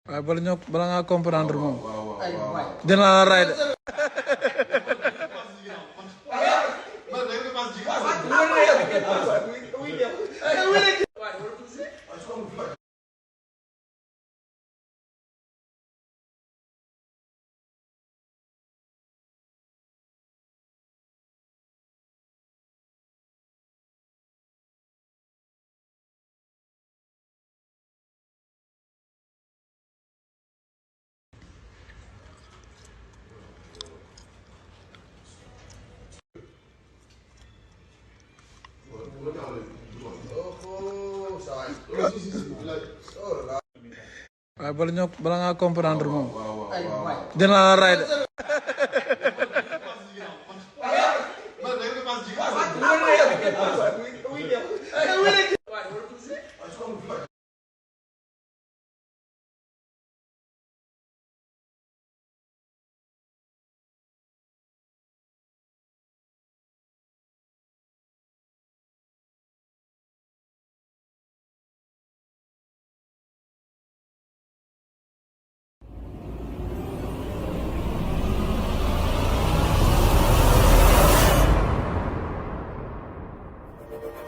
waaye bala ngaa comprendre moom dina la ray de. waaye bala ngaa comprendre moom dina la ray de.